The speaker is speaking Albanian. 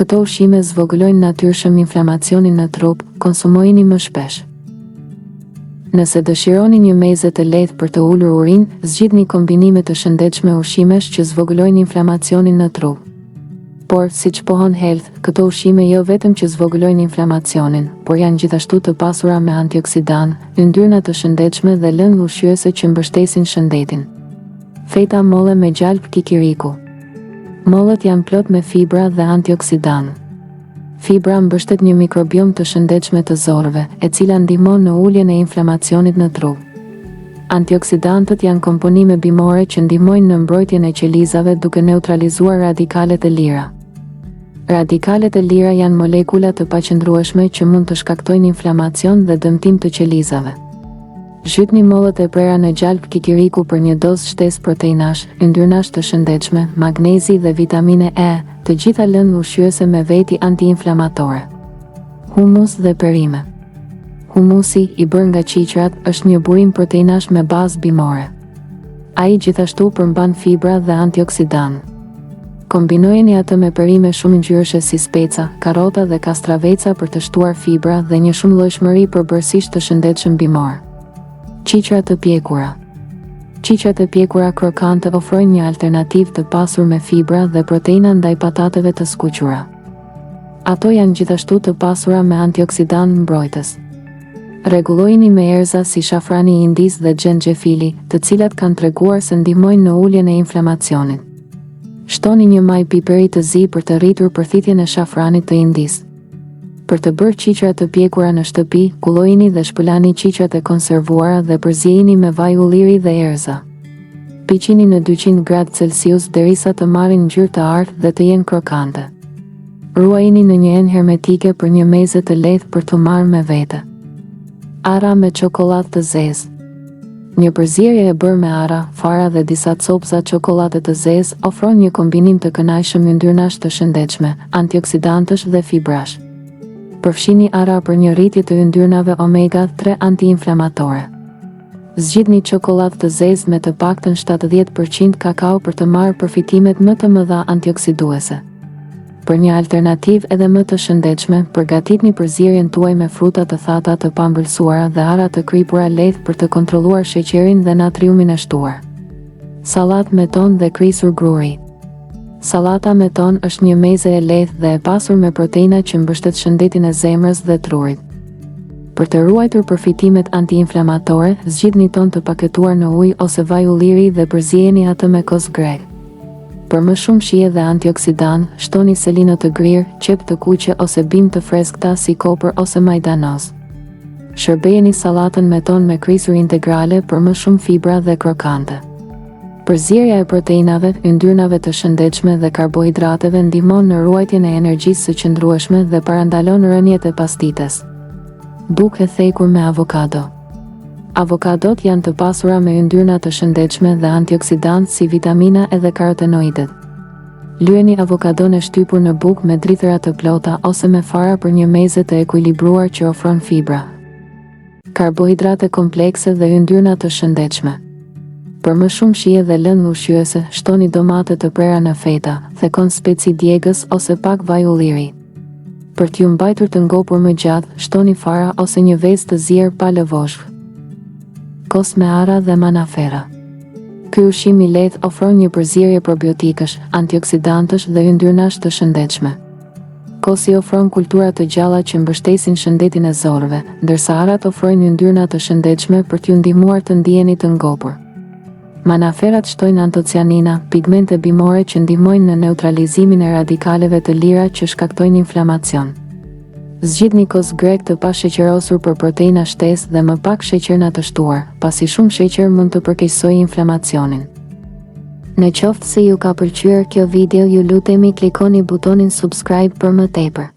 Këto ushqime zvogëlojnë natyrshëm inflamacionin në trup, konsumojini më shpesh. Nëse dëshironi një meze të lehtë për të ulur urinë, zgjidhni kombinime të shëndetshme ushqimesh që zvogëlojnë inflamacionin në trup. Por, siç pohon Health, këto ushqime jo vetëm që zvogëlojnë inflamacionin, por janë gjithashtu të pasura me antioksidanë, yndyrna të shëndetshme dhe lëndë ushqyese që mbështesin shëndetin. Feta molle me gjalpë kikiriku. Mollët janë plot me fibra dhe antioksidanë. Fibra mbështet një mikrobiomë të shëndetshme të zorrëve, e cila ndihmon në uljen e inflamacionit në trup. Antioksidantët janë komponime bimore që ndihmojnë në mbrojtjen e qelizave duke neutralizuar radikalet e lira. Radikalet e lira janë molekula të paqëndrueshme që mund të shkaktojnë inflamacion dhe dëmtim të qelizave. Zhytni mollët e prera në gjalpë kikiriku për një dozë shtesë proteinash, yndyrnash të shëndetshme, magnezi dhe vitamine E, të gjitha lëndë ushqyese me veti antiinflamatore. Humus dhe perime. Humusi, i bërë nga qiqrat, është një burim proteinash me bazë bimore. Ai gjithashtu përmban fibra dhe antioksidanë. Kombinojeni atë me perime shumëngjyrëshe si speca, karrota dhe kastraveca për të shtuar fibra dhe një shumëllojshmëri përbërësish të shëndetshëm bimor. Qiqra të pjekura. Qiqrat e pjekura krokante ofrojnë një alternativë të pasur me fibra dhe proteina ndaj patateve të skuqura. Ato janë gjithashtu të pasura me antioksidanë mbrojtës. Rregullojini me erëza si shafrani i Indisë dhe xhenxhefili, të cilat kanë treguar se ndihmojnë në uljen e inflamacionit. Shtoni një majë piperi të zi për të rritur përthithjen e shafranit të Indisë. Për të bërë qiqra të pjekura në shtëpi, kullojini dhe shpëlani qiqrat e konservuara dhe përziejini me vaj ulliri dhe erëza. Piqini në 200 gradë Celsius derisa të marrin ngjyrë të artë dhe të jenë krokante. Ruajini në një enë hermetike për një meze të lehtë për t'u marrë me vete. Arra me çokollatë të zezë. Një përzierje e bërë me arra, fara dhe disa copëza çokollate të zezë ofron një kombinim të kënaqshëm yndyrnash të shëndetshme, antioksidantësh dhe fibrash. Përfshini arra për një rritje të yndyrnave omega 3 antiinflamatore. Zgjidhni çokollatë të zezë me të paktën 70% kakao për të marrë përfitimet më të mëdha antioksiduese. Për një alternativë edhe më të shëndetshme, përgatitni përzierjen tuaj me fruta të thata të paëmbëlsuara dhe arra të kripura lehtë për të kontrolluar sheqerin dhe natriumin e shtuar. Sallatë me ton dhe krisur gruri. Sallata me ton është një meze e lehtë dhe e pasur me proteina që mbështet shëndetin e zemrës dhe trurit. Për të ruajtur përfitimet antiinflamatore, zgjidhni ton të paketuar në ujë ose vaj ulliri dhe përziejeni atë me kos grek. Për më shumë shije dhe antioksidanë, shtoni selino të grirë, qepë të kuqe ose bimë të freskëta si kopër ose majdanoz. Shërbejeni sallatën me ton me krisur integrale për më shumë fibra dhe krokante. Përzierja e proteinave, yndyrnave të shëndetshme dhe karbohidrateve ndihmon në ruajtjen e energjisë së qëndrueshme dhe parandalon rëniet e pasdites. Bukë e thekur me avokado. Avokadot janë të pasura me yndyrna të shëndetshme dhe antioksidantë si vitamina E dhe karotenoidet. Lyeni avokadon e shtypur në bukë me drithëra të plota ose me fara për një meze të ekuilibruar që ofron fibra, karbohidrate komplekse dhe yndyrna të shëndetshme. Për më shumë shije dhe lëndë ushqyese, shtoni domate të prera në feta, thekon speci djegës ose pak vaj ulliri. Për t'ju mbajtur të ngopur më gjatë, shtoni fara ose një vezë të zier pa lëvoshë. Kos me arra dhe manaferra. Ky ushqim i lehtë ofron një përzierje probiotikësh, antioksidantësh dhe yndyrnash të shëndetshme. Kosi ofron kultura të gjalla që mbështesin shëndetin e zorrëve, ndërsa arrat ofrojnë yndyrna të shëndetshme për t'ju ndihmuar të ndiheni të ngopur. Manaferrat shtojnë antocianina, pigmente bimore që ndihmojnë në neutralizimin e radikaleve të lira që shkaktojnë inflamacion. Zgjidhni kos grek të pasheqerosur për proteina shtesë dhe më pak sheqerna të shtuar, pasi shumë sheqer mund të përkeqësojë inflamacionin. Në qoftë se ju ka pëlqyer kjo video ju lutemi klikoni butonin subscribe për më tepër.